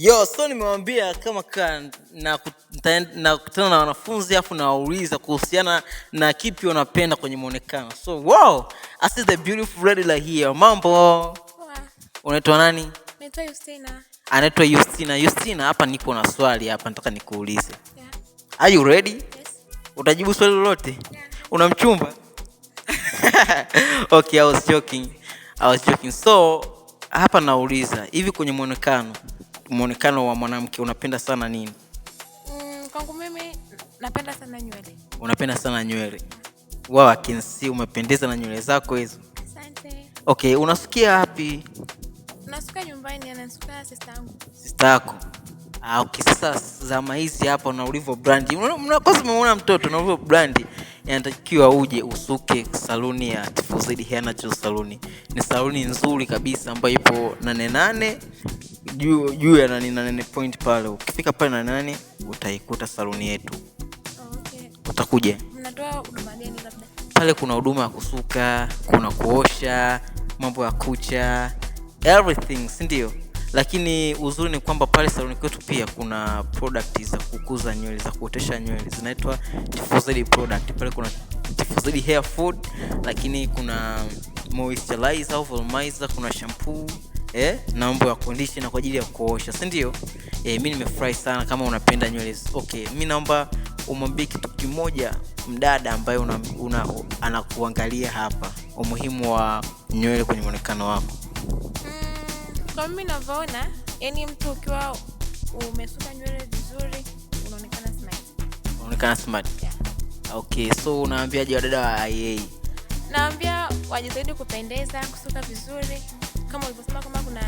Yo, so nimewambia kama ka nakutana na wanafunzi afu nawauliza kuhusiana na kipi wanapenda kwenye muonekano. So wow, I see the beautiful lady like here. Mambo, Poa. Unaitwa nani? Naitwa Justina. Anaitwa Justina. Justina, hapa niko na swali hapa nataka nikuulize. Yeah. Are you ready? Yes. Utajibu swali lolote? Yeah. Una mchumba? Okay, I was joking. I was joking. So, hapa nauliza, hivi kwenye muonekano wa mwanamke unapenda sana nini? Kwangu mimi napenda sana nywele. Unapenda sana nywele. Wow, I can see umependeza na nywele zako hizo. Asante. Okay, unasukia wapi? Nasuka nyumbani, anasuka sister yangu. Sister yako. Ah, okay, sasa zama hizi hapa na ulivyo brand. Kwanza umeona mtoto na ulivyo brand, inatakiwa uje usuke saluni ya T4Z Hair Natural Salon. Ni saluni nzuri kabisa ambayo ipo nane nane juu ya nane nane point pale. Ukifika pale nane nane utaikuta saluni yetu. Okay. Utakuja. Mnatoa huduma gani labda? Pale kuna huduma ya kusuka, kuna kuosha, mambo ya kucha, everything, si ndio? Lakini uzuri ni kwamba pale saluni kwetu pia kuna product za kukuza nywele, za kuotesha nywele, zinaitwa T4Z product. Pale kuna T4Z hair food, lakini kuna moisturizer au volumizer, kuna shampoo, na mambo ya conditioner kwa ajili ya kuosha, si ndio? Mi nimefurahi sana kama unapenda nywele. Okay, mi naomba umwambie kitu kimoja mdada ambaye anakuangalia hapa, umuhimu wa nywele kwenye muonekano wako. Kwa mimi ninavyoona, yani mtu ukiwa umesuka nywele vizuri unaonekana smart. Unaonekana smart. Yeah. Okay, so unaambiaje wadada wa IA? Naambia wajitahidi kupendeza, kusuka vizuri. Kama ulivyosema kama kuna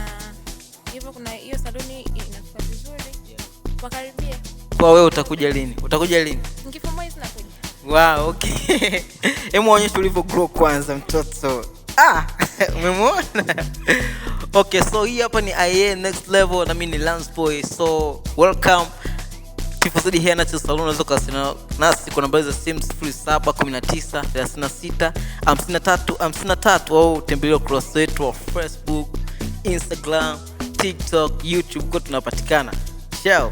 hivyo, kuna hiyo saluni inasuka vizuri. Wakaribie. Kwa wewe utakuja lini? Utakuja lini? Nikifumua hizi nakuja. Wow, okay. Hebu onyesha ulivyo grow kwanza mtoto. Umemwona? Okay, so hii hapa ni IA Next Level na mimi ni Lance Boy. So welcome. T4Z Hair Natural Salon, unaweza kuwasiliana nasi kwa nambari za simu 0719 36 53 53 au tembelea ukurasa wetu wa Facebook, Instagram, TikTok, YouTube, kwa tunapatikana. Ciao.